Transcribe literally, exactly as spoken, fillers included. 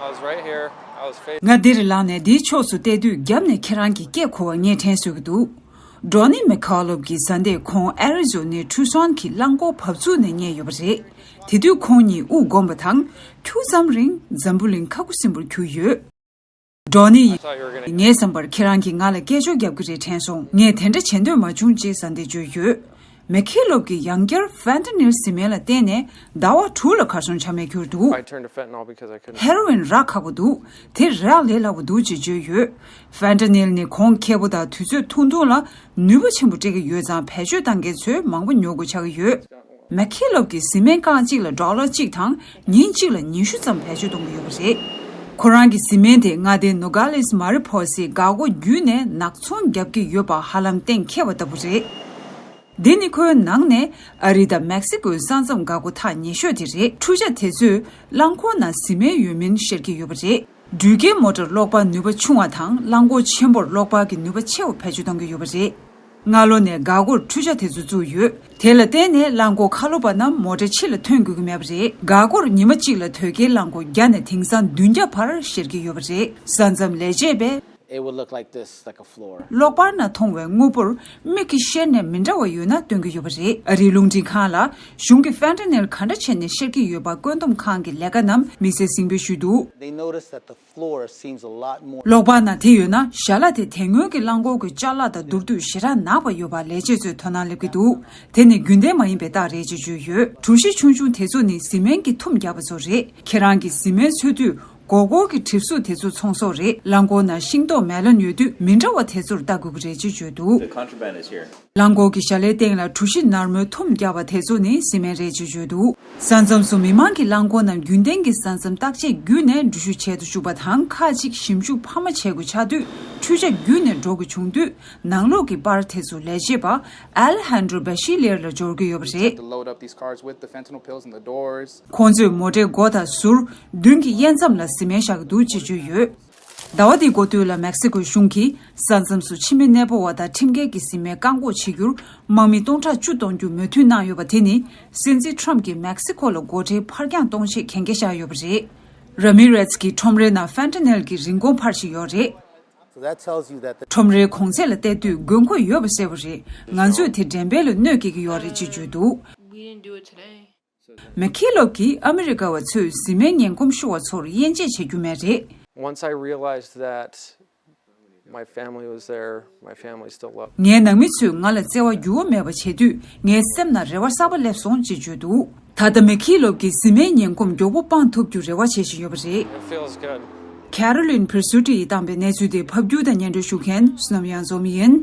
I was right here. I was facing. ང་འདིར་ལངས་ནས་འདིའི་ཕྱོགས་སུ་བལྟས་དུས་རྒྱབ་ནས་ཁྱེད་རང་གི་སྐད་གོ་བ་ངས་དྲན་གསོས་ཀྱི་འདུག Donnie McCullough གི་བཟའ་ཟླས་ཁོང་ཨེ་རི་ཛོ་ནའི་Tucson གྱི་རླངས་འཁོར་བབས་ཚུགས་ནས་རྙེད་ཡོད་པ་རེད། དེ་དུས་ཁོང་གཉིས་དབུགས་འགོམ་པ་དང་ཁྱུག་ཙམ་རིང་འཛམ་བུ་གླིང་ཁ་ཁུ་སིམ་པོར་གྱུར་ཡོད། Donnie ཡིས། ངའི་བསམ་པར་ཁྱེད་རང་གིས་ང་ལ་སྐད་ཅོར་རྒྱབ་ཀྱི་རེད་དྲན་སོང་། ངས་དེ་འདྲ་བྱེད་འདོད་མ་བྱུང་ཅེས་བཟའ་ཟླས་བརྗོད་ཡོད། མེ་ཁི་ལོབ་ཀྱིས་ཡང་བསྐྱར་ཕན་ཏ་ནིལ་བཟི་སྨན་ལ་བརྟེན་ནས་ཟླ་བ་དྲུག་ལ་གར་སོང་ཆ་མེད་གྱུར་འདུག I turned to fentanyl because I couldn't. ཧེ་རོ་ཝིན་རག་ཁག་པོ་འདུག་དེ་རག་ལས་སླ་པོ་འདུག་ཅེས་བརྗོད་ཡོད། ཕན་ཏ་ནིལ་ནི་གོང་ཁེ་པོ་དང་དུས་ཚོད་ཐུང་ཐུང་ལ་ནུས་པ་ཆེན་པོ་སྤྲད་ཀྱི་ཡོད་ཙང་བེད་སྤྱོད་བཏང་མཁན་ཚོས་མང་པོ་ཉོ་དགོས་ཆགས་ཀྱི་ཡོད། མེ་ཁི་ལོབ་ཀྱིས་བཟི་སྨན་རྐང་གཅིག་ལ་ཌོ་ལར་གཅིག་དང་ཉིན་གཅིག་ལ་ཉི་ཤུ་ཙམ་བེད་སྤྱོད་གཏོང་གི་ཡོད་པ་རེད། ཁོ་རང་གི་བཟི་སྨན་དེ་མངའ་སྡེ་ནོ་ག་ལེས་མ་རི་ཕོ་སའི་འགག་སྒོ་བརྒྱུད་ནས་ནག་ཚོང་བརྒྱབ་ཀྱི་ཡོད་པ་ཧ་ལམ་གཏན་འཁེལ་བ་ལྟ་བུ་རེད། འདི་ནི་ཁོའི་ནང་ནས་ཨ་རི་དང་མེག་སི་ཀོའི་ས་མཚམས་འགག་སྒོ་ཐག་ཉེ་ཤོས་དེ་རེད། འཕྲུལ་ཆ་དེ་ཚོས་རླངས་འཁོར་ནང་བཟི་སྨན་ཡོད་མིན་ཤེས་ཀྱི་ཡོད་པ་རེད། འགྲུལ་སྐྱེལ་མོ་ཊར་གློག་པར་ནུས་པ་ཆུང་བ་དང་རླངས་འཁོར་ཆེན་པོར་གློག་པར་གྱི་ནུས་པ་ཆེ་བ་བེད་སྤྱོད་གཏོང་གི་ཡོད་པ་རེད། སྔ་ལོ་ནས་འགག་སྒོར་འཕྲུལ་ཆ་དེ་ཚོ་བཙུགས་ཡོད། དེ་ལ་བརྟེན་ནས་རླངས་འཁོར་ཁ་ལོ་པ་རྣམས་མོ་ཊའི་ཕྱི་ལ་ཐོན་དགོས་ཀྱི་མེད་པ་རེད། འགག་སྒོར་ཉི་མ་གཅིག་ལ་དོས་སྐྱེལ་རླངས་འཁོར་བརྒྱ་ནས་དེང་སང་བདུན་བརྒྱ་བར་བཤེར་གྱི་ཡོད་པ་རེད། ས་མཚམས་ལས་བྱེད་པས། It would look like this, like a floor. གློག་པར་ནང་མཐོང་བའི་དངོས་པོར་མིག་གིས་བཤེར་ནས་མི་འདྲ་བ་ཡོད་ན་སྟོན་གྱི་ཡོད་པ་རེད། ཨ་རིའི་རླུང་འཕྲིན་ཁང་ལ་གཞུང་གིས་ཕན་ཏ་ནེལ་ག་འདྲ་བྱས་ནས་བཤེར་གྱི་ཡོད་པ་བཀོད་འདོམས་ཁང་གི་ལས་ཀ་རྣམས་དམིགས་བསལ་གཟིགས་འབུལ་ཞུས་འདུག They noticed that the floor seems a lot more. གློག་པར་ནང་དེ་ཡོད་ན་ཞལ་ལག་དེ་དེ་སྔོན་གྱི་རླངས་འཁོར་གྱི་ཅ་ལག་དང་བསྡུར་དུས་ཞེ་དྲག་ནག་པ་ཡོད་པ་ལས་བྱེད་ཚོས་དོ་སྣང་སླེབས་ཀྱི་འདུག་དེ་ནི་རྒྱུན་ལྡན་མ་ཡིན་པའི་རྟགས་རེད་ཅེས་བརྗོད་ཡོད། གྲུ་བཞི་ཆུང་ཆུང་དེ་ཚོ་ནི་བཟི་སྨན་གྱི་ཐུམ་བརྒྱབ་པ་ཚོ་རེད། ཁྱེད་རང་གིས་བཟི་སྨན་འཚོལ་དུས། སྒོར་སྒོར་གྱི་གྲིབ་གཟུགས་དེ་ཚོ་ཚོང་ཟོག་རེད། རླངས་འཁོར་ནང་ཤིང་ཏོག་མེ་ལོན་ཡོད་དུས་མི་འདྲ་བ་དེ་ཚོར་ལྟ་དགོས་ཀྱི་རེད་ཅེས་བརྗོད་འདུག The contraband is here. རླངས་འཁོར་གྱི་ཞལ་ལས་སྟེང་ལ་གྲུ་བཞི་ནར་མོའི་ཐུམ་བརྒྱབ་པ་དེ་ཚོ་ནི་བཟི་སྨན་རེད་ཅེས་བརྗོད་འདུག་ས་མཚམས་སུ་མི་མང་གིས་རླངས་འཁོར་རྣམས་རྒྱུན་ལྡན་གྱི་ས་མཚམས་བརྟག་དཔྱད་བརྒྱུད་ནས་འགྲུལ་བཞུད་བྱེད་དུ་བཅུག་པ་དང་། ཁག་ཅིག་ཞིབ་འཇུག་འཕར་མ་བྱེད་དགོས་ཆགས་དུས་འཕྲུལ་ཆ་བརྒྱུད་ནས་འགྲོ་དགོས་བྱུང་དུས། ནང་ལོགས་ཀྱི་པར་དེ་ཚོ་ལས་བྱེད་པ་Alejandro Bachiller ལ་འབྱོར་གྱི་ཡོད་པ་རེད། To load up these cars with the fentanyl pills and the doors. ཁོང་ཚོས་མོ་ཊའི་སྒོ་དང་ཟུར་མདུན་གྱི་དབྱེ་མཚམས་ལ་བཟི་སྨན་བཞག་གི་འདུག་ཅེས་བརྗོད་ཡོད། ཟླ་བ་འདིའི་འགོ་སྟོད་ལ་མེག་སི་ཀོའི་གཞུང་གིས་ས་མཚམས་སུ་ཕྱི་མི་གནས་སྤོ་བ་དང་ཁྲིམས་འགལ་གྱི་བཟི་སྨན་བཀག་འགོག་བྱེད་རྒྱུར་དམག་མི་སྟོང་ཕྲག་བཅུ་གཏོང་རྒྱུ་མོས་མཐུན་གནང་ཡོད་པ་དེ་ནི་སྲིད་འཛིན་ཁྲོམ་གྱིས་མེག་སི་ཀོ་ལ་སྒོ་ཁྲལ་ཕར་འགྱངས་གཏོང་ཆེད་གན་རྒྱ་བཞག་ཡོད་པ་རེད། ར་མི་རེས་ཀྱི་ཁྲོམ་རའི་ནང་ཕན་ཏ་ནེལ་གྱི་རིན་གོང་འཕར་བཞིན་ཡོད་རེད། So that tells you that the ཁྲོམ་རའི་གོང་ཚད་ལ་བལྟས་དུས་དགོས་མཁོ་ཡོད་པ་གསལ་པོ་རེད། ང་ཚོས་དེ་འགྲེམས་སྤེལ་ལ་གནོད་སྐྱེལ་གྱི་ཡོད་རེད་ཅེས་བརྗོད་འདུག We didn't do it today. མེ་ཁི་ལོབ་ཀྱིས་ཨ་མི་རི་ཀ་བ་ཚོས་བཟི་སྨན་ངན་གོམས་ཤོར་བ་ཚོར་དབྱེ་འབྱེད་བྱེད་རྒྱུ་མེད་རེད། Once I realized that my family was there, my family still loved me. ངའི་ནང་མི་ཚོས་ང་ལ་བརྩེ་བ་འགྱུར་བ་མེད་པ་བྱེད་དུས་ངའི་སེམས་ནང་རེ་བ་གསར་པ་སླེབས་སོང་ཅེས་བརྗོད་འདུག་ད་ལྟ་མེ་ཁི་ལོབ་ཀྱིས་བཟི་སྨན་ངན་གོམས་མགྱོགས་པོ་སྤང་ཐུབ་རྒྱུ་རེ་བ་བྱེད་བཞིན་ཡོད་པ་རེད། It feels good. Carolyn Presutti ཡིས་བཏང་པའི་གནས་ཚུལ་དེ་ཕབ་སྒྱུར་དང་སྙན་སྒྲོན་ཞུ་མཁན་བསོད་ནམས་གཡང་འཛོམས་ཡིན།